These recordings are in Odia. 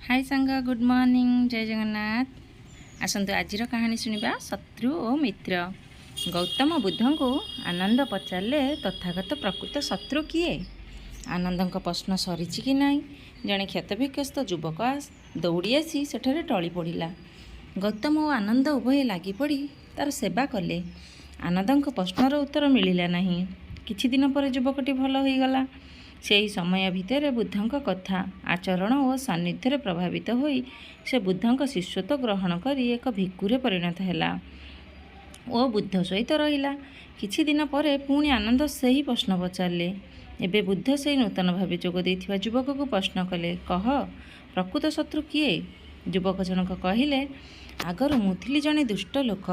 ହାଇ ସାଙ୍ଗ, ଗୁଡ଼୍ ମର୍ଣ୍ଣିଂ, ଜୟ ଜଗନ୍ନାଥ। ଆସନ୍ତୁ ଆଜିର କାହାଣୀ ଶୁଣିବା, ଶତ୍ରୁ ଓ ମିତ୍ର। ଗୌତମ ବୁଦ୍ଧଙ୍କୁ ଆନନ୍ଦ ପଚାରିଲେ, ତଥାଗତ, ପ୍ରକୃତ ଶତ୍ରୁ କିଏ? ଆନନ୍ଦଙ୍କ ପ୍ରଶ୍ନ ସରିଛି କି ନାହିଁ, ଜଣେ କ୍ଷତବିକ୍ଷତ ଯୁବକ ଦୌଡ଼ି ଆସି ସେଠାରେ ଟଳି ପଡ଼ିଲା। ଗୌତମ ଓ ଆନନ୍ଦ ଉଭୟେ ଲାଗିପଡ଼ି ତା'ର ସେବା କଲେ। ଆନନ୍ଦଙ୍କ ପ୍ରଶ୍ନର ଉତ୍ତର ମିଳିଲା ନାହିଁ। କିଛି ଦିନ ପରେ ଯୁବକଟି ଭଲ ହୋଇଗଲା। ସେହି ସମୟ ଭିତରେ ବୁଦ୍ଧଙ୍କ କଥା, ଆଚରଣ ଓ ସାନ୍ନିଧ୍ୟରେ ପ୍ରଭାବିତ ହୋଇ ସେ ବୁଦ୍ଧଙ୍କ ଶିଷ୍ୟତ୍ୱ ଗ୍ରହଣ କରି ଏକ ଭିକ୍ଷୁରେ ପରିଣତ ହେଲା ଓ ବୁଦ୍ଧ ସହିତ ରହିଲା। କିଛି ଦିନ ପରେ ପୁଣି ଆନନ୍ଦ ସେହି ପ୍ରଶ୍ନ ପଚାରିଲେ। ଏବେ ବୁଦ୍ଧ ସେହି ନୂତନ ଭାବେ ଯୋଗ ଦେଇଥିବା ଯୁବକକୁ ପ୍ରଶ୍ନ କଲେ, କହ, ପ୍ରକୃତ ଶତ୍ରୁ କିଏ? ଯୁବକ ଜଣକ କହିଲେ, ଆଗରୁ ମୁଁ ଥିଲି ଜଣେ ଦୁଷ୍ଟ ଲୋକ।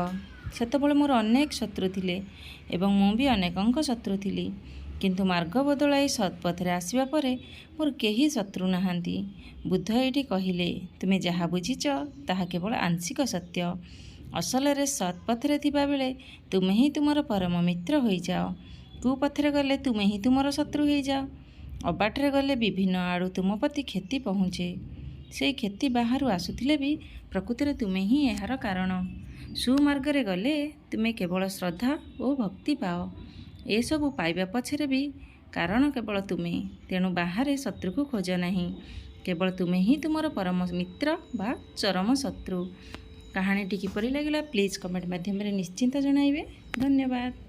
ସେତେବେଳେ ମୋର ଅନେକ ଶତ୍ରୁ ଥିଲେ ଏବଂ ମୁଁ ବି ଅନେକଙ୍କ ଶତ୍ରୁ ଥିଲି। କିନ୍ତୁ ମାର୍ଗ ବଦଳାଇ ସତ୍ପଥରେ ଆସିବା ପରେ ମୋର କେହି ଶତ୍ରୁ ନାହାନ୍ତି। ବୁଦ୍ଧ ଏଇଠି କହିଲେ, ତୁମେ ଯାହା ବୁଝିଛ ତାହା କେବଳ ଆଂଶିକ ସତ୍ୟ। ଅସଲରେ ସତ୍ପଥରେ ଥିବାବେଳେ ତୁମେ ହିଁ ତୁମର ପରମ ମିତ୍ର ହୋଇଯାଅ। କୁପଥରେ ଗଲେ ତୁମେ ହିଁ ତୁମର ଶତ୍ରୁ ହୋଇଯାଅ। ଅବାଟରେ ଗଲେ ବିଭିନ୍ନ ଆଡ଼ୁ ତୁମ ପ୍ରତି କ୍ଷତି ପହଞ୍ଚେ। ସେଇ କ୍ଷତି ବାହାରୁ ଆସୁଥିଲେ ବି ପ୍ରକୃତରେ ତୁମେ ହିଁ ଏହାର କାରଣ। ସୁମାର୍ଗରେ ଗଲେ ତୁମେ କେବଳ ଶ୍ରଦ୍ଧା ଓ ଭକ୍ତି ପାଅ। ଏସବୁ ପାଇବା ପଛରେ ବି କାରଣ କେବଳ ତୁମେ। ତେଣୁ ବାହାରେ ଶତ୍ରୁକୁ ଖୋଜ ନାହିଁ। କେବଳ ତୁମେ ହିଁ ତୁମର ପରମ ମିତ୍ର ବା ଚରମ ଶତ୍ରୁ। କାହାଣୀଟି କିପରି ଲାଗିଲା, ପ୍ଲିଜ୍ କମେଣ୍ଟ ମାଧ୍ୟମରେ ନିଶ୍ଚିତ ଜଣାଇବେ। ଧନ୍ୟବାଦ।